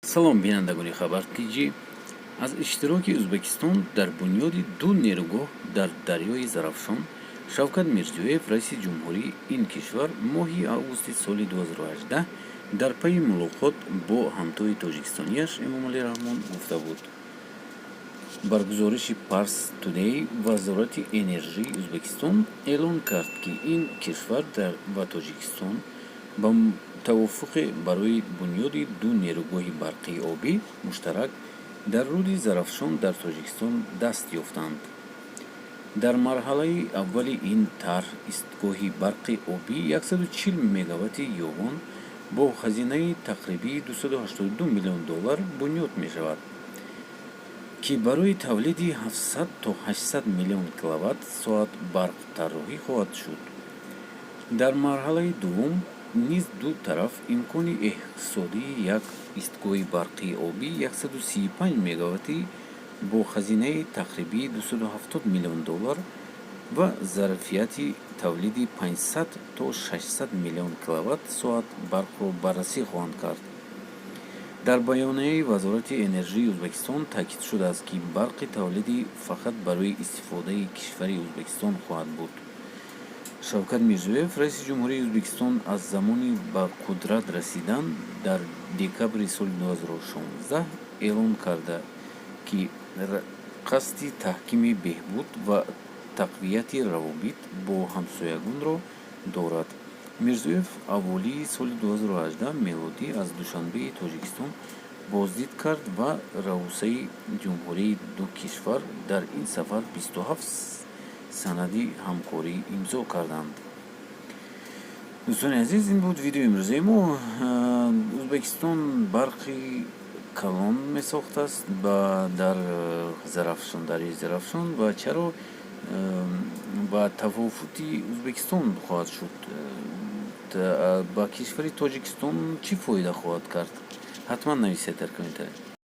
Салом, бинандагони Хабар Тҷ. Аз иштироки Ӯзбекистон дар бунёди ду нерӯгоҳ дар дарёи Зарафшон Шавкат Мирзиёев, раиси ҷумҳурии ин кишвар, моҳи августи соли 2018 дар пайи мулоқот бо ҳамтои тоҷикистонияш Эмомалӣ Раҳмон гуфта буд. Бар гузориши Парс Тудей, Вазорати энержии Ӯзбекистон эълон кард, ки ин кишвар ва Тоҷикистон ба тавофуқе барои бунёди ду нерӯгоҳи барқии обӣ муштарак дар рӯди Зарафшон дар Тоҷикистон даст ёфтанд. Дар марҳалаи аввали ин тарҳ истгоҳи барқи обии 140 мегаватти Ёвон бо хазинаи тақрибии 282 миллион доллар бунёд мешавад, ки барои тавлиди 700 то 800 миллион киловатт соат барқ тарроҳӣ хоҳад шуд. Дар марҳалаи дуввум низ ду тараф имкони иқтисодии як истгоҳи барқии обии 135 мегаваттӣ бо хазинаи тақрибии 270 миллион доллар ва зарфияти тавлиди 500 то 600 миллион киловатт соат барқро баррасӣ хоҳанд кард. Дар баёнияи Вазорати энержии Ӯзбекистон таъкид шудааст, ки барқи тавлидӣ фақат барои истифодаи кишвари Ӯзбекистон хоҳад буд. Шавкат Мирзиёев, раиси ҷумҳурии Ӯзбекистон, аз замони ба қудрат расидан дар декабри соли 2016 эълон карда, ки қасди таҳкими беҳбуд ва тақвияти равобит бо ҳамсоягонро дорад. Мирзиёев аввалии соли 2018 мелодӣ аз Душанбеи Тоҷикистон боздид кард ва раъусаи ҷумҳурии ду кишвар дар ин сафар 27 санади ҳамкорӣ имзо карданд. Дӯстони азиз, ин буд видеои имрӯзаи мо. Ӯзбекистон барқи калон месохтааст дар Зарафшон, дарёи Зарафшон, ва чаро ба тавофуқи Ӯзбекистон хоҳад шуд, ба кишвари Тоҷикистон чӣ фоида хоҳад кард? Ҳатман нависед дар комментария.